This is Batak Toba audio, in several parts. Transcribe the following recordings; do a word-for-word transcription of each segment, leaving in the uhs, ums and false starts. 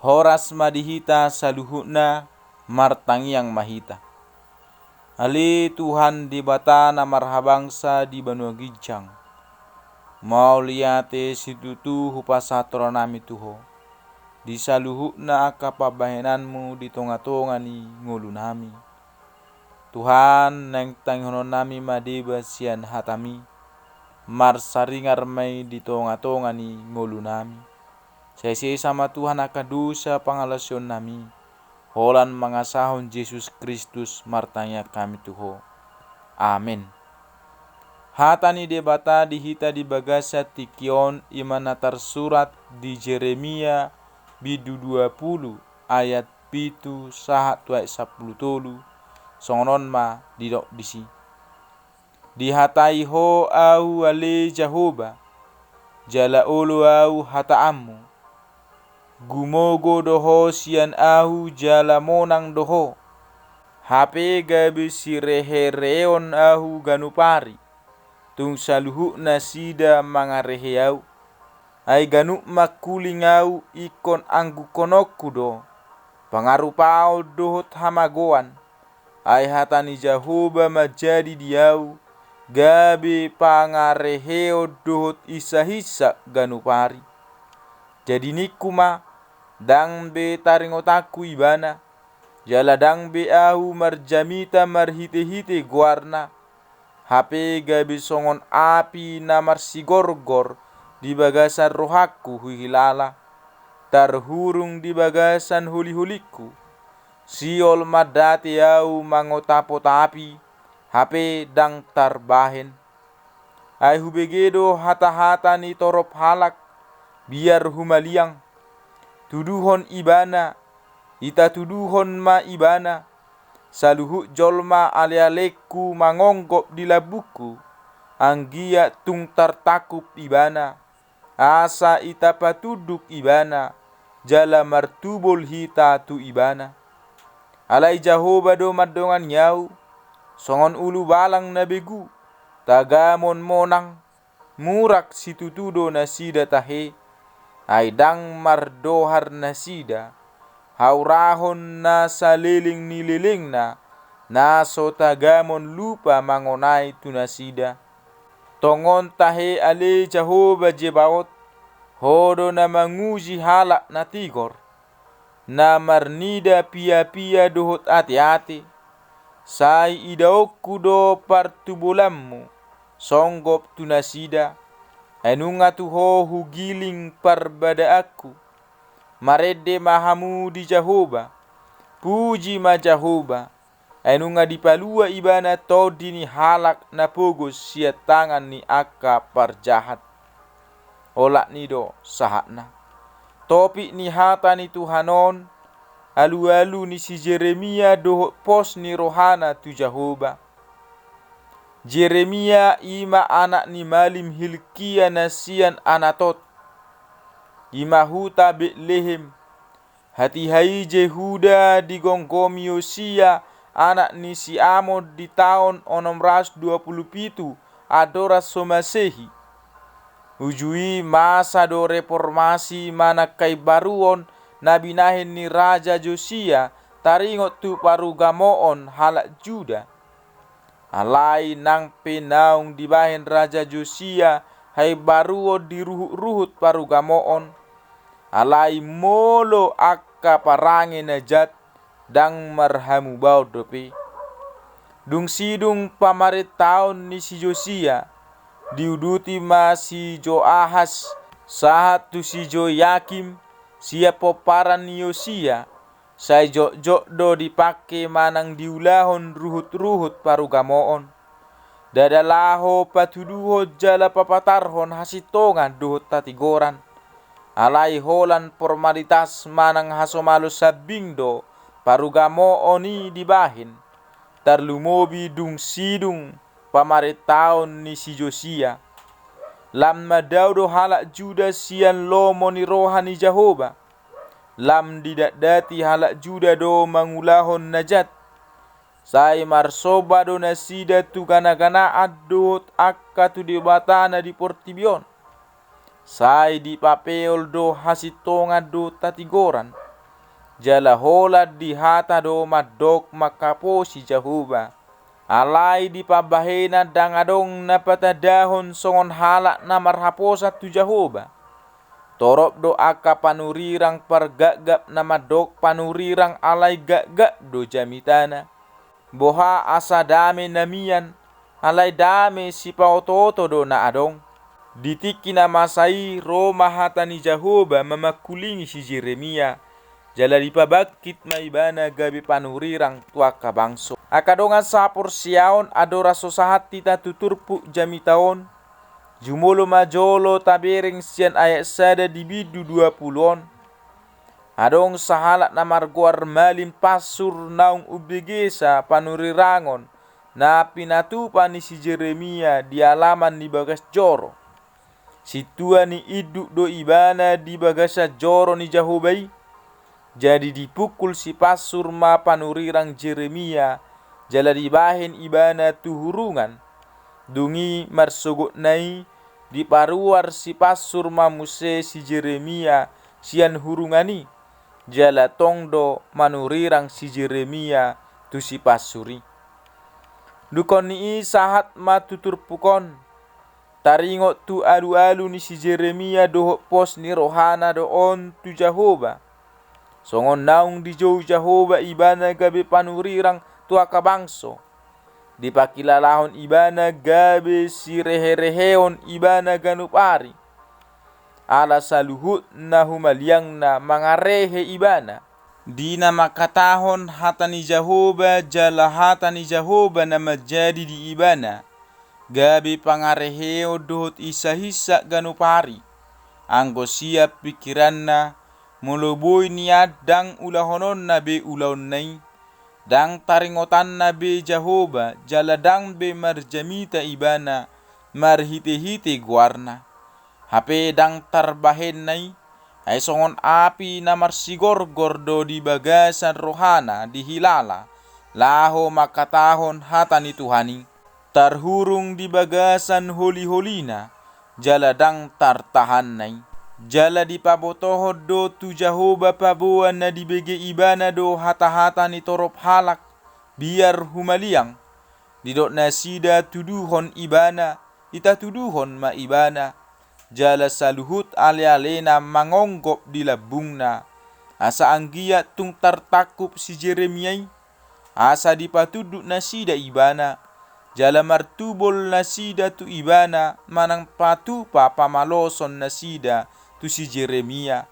Horas ma di hita saluhutna, martangiang ma hita. Ale Tuhan Debata na marhabangsa di banua ginjang, mauliate situtu hupasahat rohanami tu Ho di saluhutna angka pambahenanMu di tonga-tonga ni ngolunami. Tuhan, naeng tangihononnami ma deba sian hataMi, marsaringar ma i di tonga-tonga ni ngolunami. Sai sesa ma Tuhan angka dosa pangalaosionnami, holan mangasahon Jesus Kristus martangiang hami tu Ho. Amen. Hata ni Debata di hita di bagasan tingki on i ma na tarsurat di Jeremia bindu dua pulu ayat pitu sahat tu ayat sampulu tolu, songon on ma didok disi. Dihatai Ho Ahu ale Jahowa, jala olo Ahu hataanMu. Gumogo do Ho sian Ahu jala monang do Ho. Hape gabe sirehe-reheon Ahu ganup ari, tung saluhut nasida mangarehe Ahu. Ai ganup mangkuling Ahu ingkon anggukkononku do, pangarupaon dohot hamagoan. Ai hata ni Jahowa manjadi di Ahu, gabe pangareheon dohot hinsa-hinsa ganup ari. Jadi ningku ma, ndang be taringotanku Ibana, jala ndang be Ahu marjamita marhite-hite goarna, hape gabe songon api na marsigorgor di bagasan rohangku huhilala, tarhurung di bagasan holi-holingku. Siol mandate Ahu mangotap-otapi, hape ndang tarbahen. Ai hubege do hata-hata ni torop halak, biar humaliang. Tuduhon Ibana, itatuduhon ma Ibana. Saluhut jolma ale-alengku mangonggop di lambungku, anggiat tung tartangkup Ibana. Asa ita patunduk Ibana, jala martubol hita tu Ibana. Alai Jahowa do mandongani Ahu, songon ulubalang na begu, tagamon monang, murak situtu do nasida tahe, ai ndang mardohar nasida, haurahon na saleleng ni lelengna, na so tagamon lupa mangonai tu nasida. Tongon tahe ale Jahowa Zebaot, Ho do na manguji halak na tigor, na marnida pia-pia dohot ate-ate, sai idaonku do partubolanmu songgop tu nasida, ai nunga tu Ho hugiling parbadaanku. Marende ma hamu di Jahowa, puji ma Jahowa, ai nunga dipalua Ibana tondi ni halak na pogos sian tangan ni angka parjahat. Olat ni do sahatna. Topik ni hata ni Tuhan on, alu-alu ni si Jeremia dohot pos ni rohana tu Jahowa. Jeremia i ma anak ni malim Hilkia na sian Anatot, i ma huta Betlehem. Hatiha i Jehuda digomgomi Yosia, anak ni si Amon, di taon onom ratus dua pulu pitu andorang so Masehi. Uju i masa do reformasi manang haimbaruon na binahen ni Raja Josia taringot tu parugamoon halak Juda. Alai nang pe naung dibahen Raja Josia haimbaruon di ruhut-ruhut parugamoon, alai molo angka parange na jat ndang marhamubaon dope. Dung sidung pamarentaon ni si Josia, diuduti ma si Joahas sahat tu si Joyakim sian pomparan ni Yosia, sai jotjot do dipangke manang diulahon ruhut-ruhut parugamoon. Ndada laho patuduhon jala papatarhon hasintongan dohot hatigoran. Alai holan formalitas manang hasomalon sambing do parugamoon i dibahen, tarlumobi dung sidung pamarentaon ni si Josia. Lam mandao do halak Juda sian lomo ni roha ni Jahowa. Lam didatdati halak Juda do mangulahon na jat. Sai marsomba do nasida tu gana-ganaan dohot angka tu debata na di portibi on. Sai dipapeol do hasintongan dohot hatigoran. jala holan di hata do mandok manghaposi Jahowa. Alai di pambahenan ndang adong na patandahon songon halak na marhaposan tu Jahowa. Torop do angka panurirang pargapgap na mandok panurirang alai gapgap do jamitana. Boha asa dame na mian, alai dame sipaotooto do na adong. Di tingki na masa i ro ma hata ni Jahowa mamangkulingi si Jeremia, jala dipabangkit ma ibana gabe panurirang tu angka bangso. Angka dongan saporseaon, andorang so sahat hita tu turpuk jamita on, jumolo ma jolo tabereng sian ayat sada di bindu dua pulu on. Adong sahalak na margoar Malim Pansur naung umbegesa panurirangon na pinatupa ni si Jeremia di alaman ni bagas joro. Sintua ni induk do ibana di bagasan joro ni Jahowa i. Jadi dipungkul si Pansur ma panurirang Jeremia, jala dibahen ibana tu hurungan. Dung i marsogotna i diparuar si Pansur ma muse si Jeremia sian hurungan i, jala tong do manurirang si Jeremia tu si Pansur i. Dungkon ni i sahat ma tu turpuk on. Taringot tu alualu ni si Jeremia dohot pos ni rohana do on tu Jahowa. Songon naung dijou Jahowa ibana gabe panurirang tu angka bangso. Dipangkilalahon ibana gabe sirehereheon ibana ganup ari. Ala saluhut na humaliangna mangarehe ibana. Di na mangkatahon hata ni Jahowa jala hata ni Jahowa na manjadi di ibana. Gabe pangareheon dohot insahinsak ganup ari. Anggo siap pingkiranna, molo boi nian ndang ulahononna be ulaonna i. Ndang taringotanna be Jahowa, jala ndang be marjamita ibana, marhitehite goarna. Hape ndang tarbahenna i, ai songon api na marsigorgor do di bagasan rohana dihilala, laho mangkatahon hata ni Tuhan i. Tarhurung di bagasan holiholina, jala ndang tartahanna i. Jala dipabotohon do tu Jahowa paboa na dibege ibana do hatahata ni torop halak, biar humaliang. Didok nasida tuduhon ibana, itatuduhon ma ibana. Jala saluhut alealena mangonggop di lambungna. Asa anggiat tung tartangkup si Jeremia i. Asa dipatunduk nasida ibana. Jala martubol nasida tu ibana manang patupa pamaloson nasida tu si Jeremia.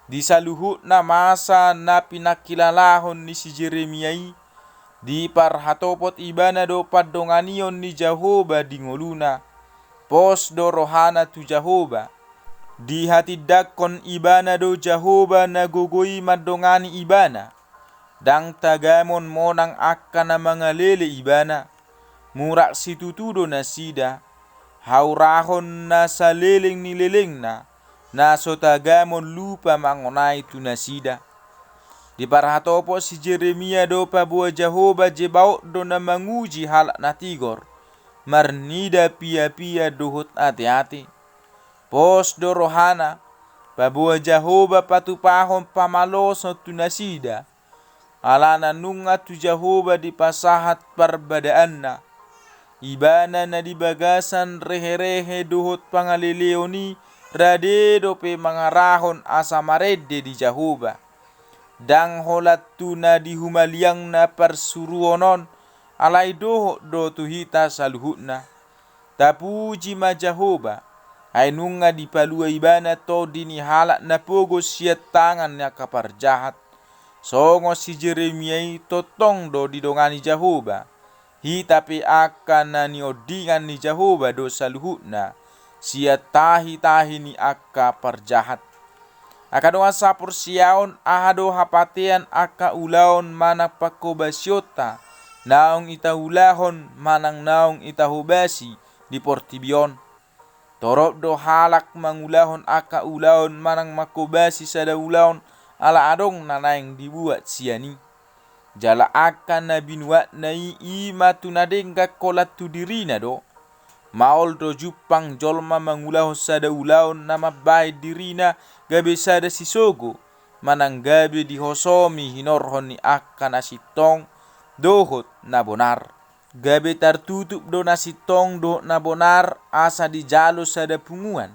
Di saluhutna masa na pinangkilalahon ni si Jeremia i, diparhatopot ibana do pandonganion ni Jahowa di ngoluna. Pos do rohana tu Jahowa. Dihatindangkon ibana do Jahowa na gogo i mandongani ibana. Ndang tagamon monang angka na mangalele ibana. Murak situtu do nasida. Haurahon na saleleng ni lelengna, na so tagamon lupa mangonai tu nasida. Diparhatopot si Jeremia do paboa Jahowa Zebaot do na manguji halak na tigor, marnida piapia dohot ateate. Pos do rohana, paboa Jahowa patupahon pamaloson tu nasida. Alana nunga tu Jahowa dipasahat parbadaanna. Ibana na di bagasan reherehe dohot pangaleleon i rade dope mangarahon asa marende di Jahowa. Ndang holan tu na di humaliangna parsuruon on, alai dohot do tu hita saluhutna. Tapuji ma Jahowa, ai nunga dipalua ibana tondi ni halak na pogos sian tangan ni angka parjahat. Songon si Jeremia i tongtong do didongani Jahowa. Hita pe angka na niondingan ni Jahowa do saluhutna, sian tahitahi ni angka parjahat. Angka dongan saporseaon, aha do hapatean angka ulaon manang panghobasionta, naung ita ulahon manang naung ita hobasi di portibi on? Torop do halak mangulahon angka ulaon manang manghobasi sada ulaon ala adong na naeng dibuat sian i. Jala angka na binuatna i, i ma tu na denggan holan tu dirina do. Maol do jumpang jolma mangulahon sada ulaon na mambahen dirina gabe sada sisogo, manang gabe dihosomi hinorhon ni angka na sintong dohot na bonar. Gabe tartutup do na sintong dohot na bonar asa dijalo sada punguan,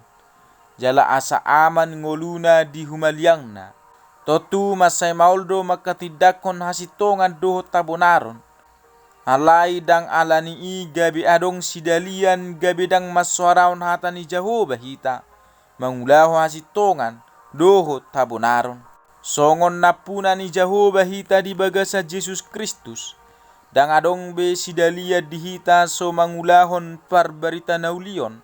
jala asa aman ngoluna di humaliangna. Tontu mansai maol do manghatindanghon hasintongan dohot habonaron. Alai ndang ala ni i gabe adong sidalian gabe ndang mansoarahon hata ni Jahowa hita, mangulahon hasintongan dohot habonaron. Songon nampuna ni Jahowa hita di bagasan Jesus Kristus, ndang adong be sidalian di hita so mangulahon parbarita na uli on.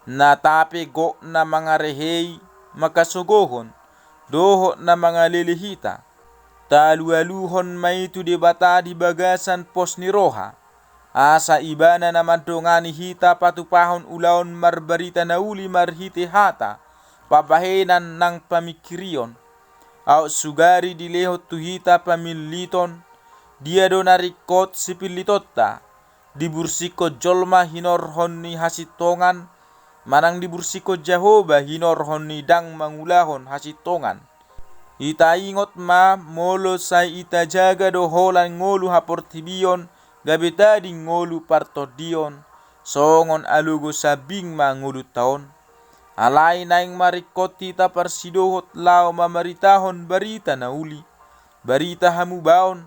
Na tape gok na mangarehei, manghasogohon, dohot na mangalele hita. Taalualuhon ma i tu Debata di bagasan pos ni roha, asa Ibana na mandongani hita patupahon ulaon marbarita na uli marhite hata, pambahenan nang pamingkirion. Aut sugari dilehon tu hita pamilliton, dia do na ringkot sipillitonta, dibursihon jolma hinorhon ni hasintongan, manang dibursihon Jahowa hinorhon ni ndang mangulahon hasintongan. Itaingot ma, molo sai itajaga do holan ngolu haportibion, gabe tading ngolu partondion, songon alogo sambing ma ngolunta on. Alai naeng ma ringkot hita parsidohot laho mamaritahon barita na uli, barita hamubaon,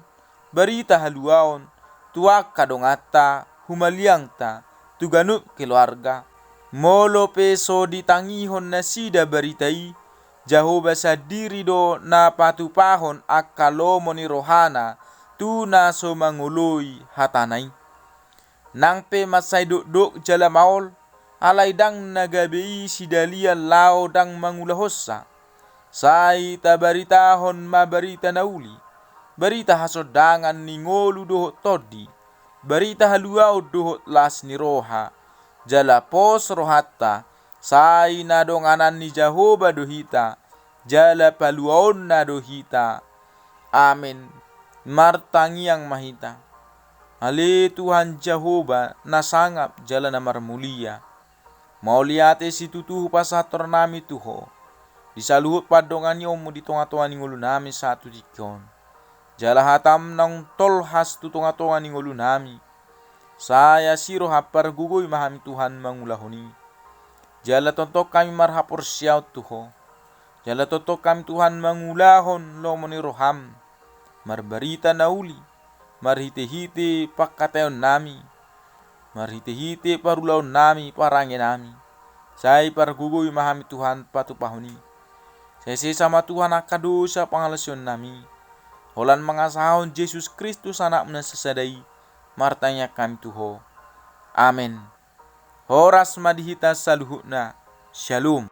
barita haluaon, tu angka donganta, humaliangta, tu ganup keluarga. Molo pe so ditangihon nasida barita i, Jahowa sandiri do na patupahon angka lomo ni rohana tu na so mangoloi hatana i. Nang pe mansai dokdok jala maol, alai ndang na gabe i sidalian laho ndang mangulahonsa. Sai tabaritahon ma barita na uli, barita hasondangan ni ngolu dohot tondi, barita haluaon dohot las ni roha, jala pos rohanta, sai na donganan ni Jahowa do hita, jala paluaonna do hita. Amen. Martangiang ma hita. Ale Tuhan Jahowa, na sangap jala na marmulia, mauliate situtu hupasahat rohanami tu Ho di saluhut pandonganionmu di tongatonga ni ngolunami sahat tu tingki on. Jala hatam naung tolhas tu tongatonga ni ngolunami. Sai asi roham, pargogoi ma hami Tuhan mangulahon i. Jala tongtong hami marhaporseaon tu Ho. Jala tongtong hami Tuhan mangulahon lomo ni roham, marbarita na uli, marhitehite pangkataionnami, marhitehite parulaonnami, parangenami. Sai pargogoi ma hami Tuhan patupahon i. Sai sesa ma Tuhan angka dosa pangalaosionnami, holan mangasahon Jesus Kristus Anakmu na sasada i, martangiang hami tu Ho. Amen. Horas ma di hita saluhutna. Syalom.